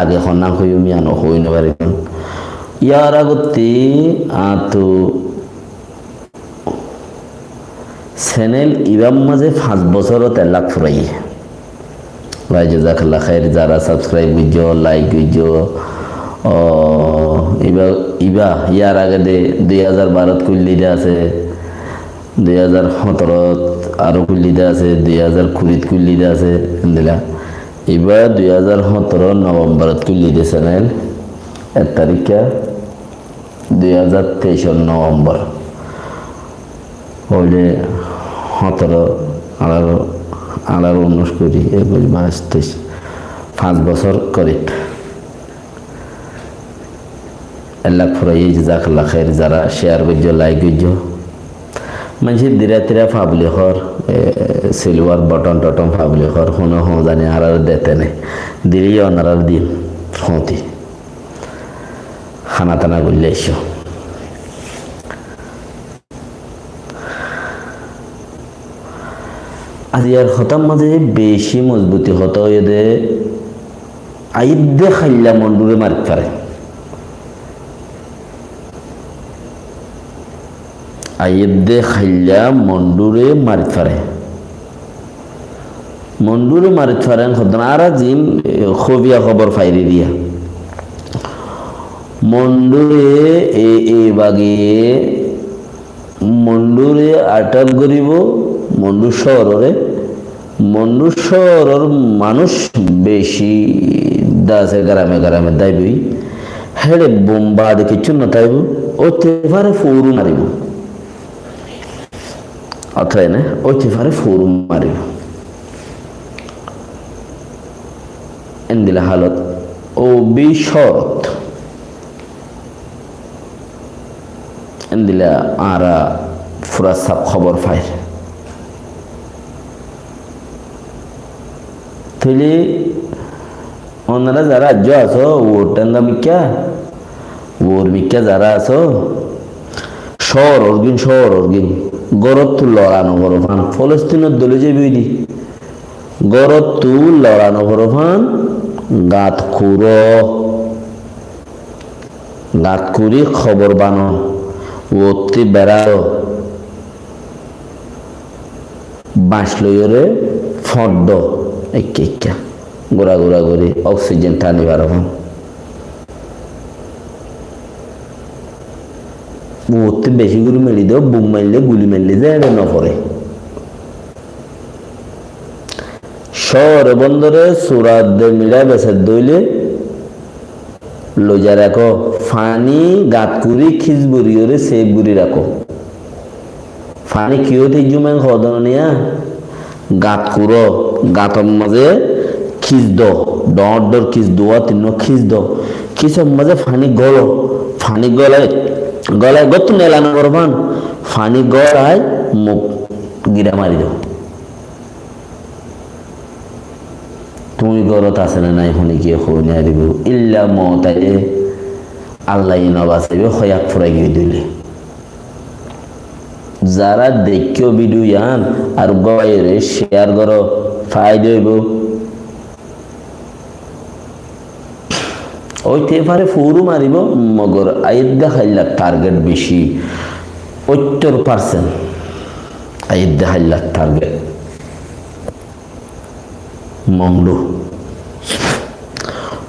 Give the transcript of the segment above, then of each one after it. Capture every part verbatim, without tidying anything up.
age honnán hoiyum, yián ó hoi no farim. Yar agottí añáttu senel ibár mazé fañs bosórot ek lak furaiyé. Bái, jazakallah khair, zará subscribe goijjó, like goijjó, ó, ibá, ibá, yar age de dui házar barot kuillí de asé, dui házar hóñtorot aró kuillí de asé, dui házar kurit kuillí de asé, endilla. Ibá dui házar hóñtoro Novemborot kuillí de senel, ek tarikká, dui házar teicor Novembor. Óile hóñtoro, añçáro, añçáro, unnúic, kuri, ekuic, bais, teic, fañs bosór korib. Ek lak furaiyé, jazakallah khair, zará share goijjó, like goijjó. Maincé dira tira public ór, e, silver button toton public ór, hono hono zani añárar dete ne. Dile yó onarar din, hoñti. Hána tána goillé aiccó. Aijjar hotár mazé beci mozbuti hotá óiye de, aiyédde háilla Mondure marit fare. Aiyédde háilla Mondure marit fare. Mondure marit fare hoddé añára zin, e, hófiya hóbor fairi diya. Mondure e, e bage Mondure atak goribo, Mondu cóorore, Mondu cóoror manúic beci de asé, garame garame táibo, héçe bom baade kiccú no táibo, óite fare fouru maribo. Óite fare fouru maribo. Endilla hálot, ó bi cóorot. Endilla añára fura saf hóbor fair. Tóile onora zará aijjó asó, uor tenda mikká, uor mikká zará asó, cóoror gín, cóoror gín, górottu lora no foró fán, Folostinor dóilla zaibo de. Górottu lora no foró fán, gat kuró. Gat kuri hóbor bano, uottí beraro, bañc loiyóre foñço, ekka ekka, gura gura guri oxygen tani faro fán. Uottí beci guri meli do, bum maille, guli maille ze eçe no fore. Cóore bondore sura de miçá besar dóile loizai rakó, faní gat kuri kis boriyóre sef guri rakó. Faní kiyót eijjum en hodon niya, gat kuró, gator mazé kis do, dhoóñr dhoóñr kis duwá tinnúa kis do, kisor mazé faní golo, faní golai, golai gottú nela no foró fán, faní golai muk gira mari do. Tuñí górot asé né nái, hone giyé hoi no faribo. Illa mout aile, Allaye no basaibo, hoyak furai giyé dóile. Zará deikkó video yián, ar uggwá báiyore share goró, faida óibo. Óite fare fouru maribo, mogor aiyédde háilla target beci, óttor percent aiyédde háilla target. Mondu.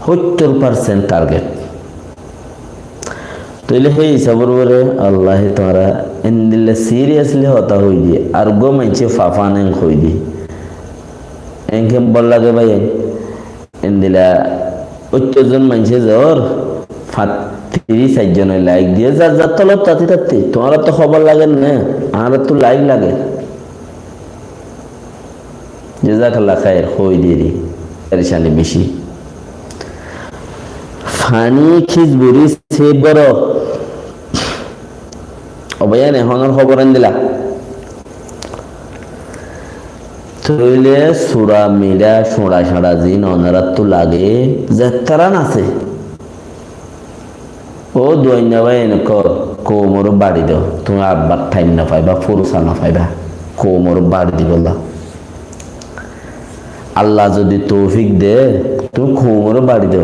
Óttor percent target. Tóile hé hísabor uore Allaye tuáñra endilla seriously hotá hoiye de, ar uggwá maincé fafan en hoiye de. Enke bol lage bái, endilla óttor zon maincé zor, fat-, tiríc sair zone like diye, zar zar tolot tati tati. Tuáñrattú hóbor lager né, añárattú like lager. Jazakallah khair, hoi deri, perecani beci. Faní kis buri sef goró. Ó bái, ene honor hóbor endilla. Tóile sura miçá, cuñça cuñça zin onorattú lage, zettarán asé. Ó duainna bái, ene kó, koumoré bari do, tuñí abbar time no faiba, fursa no faiba, koumoré bari dibolla. Allah zodi toufik de, tuñí koumoré bari do,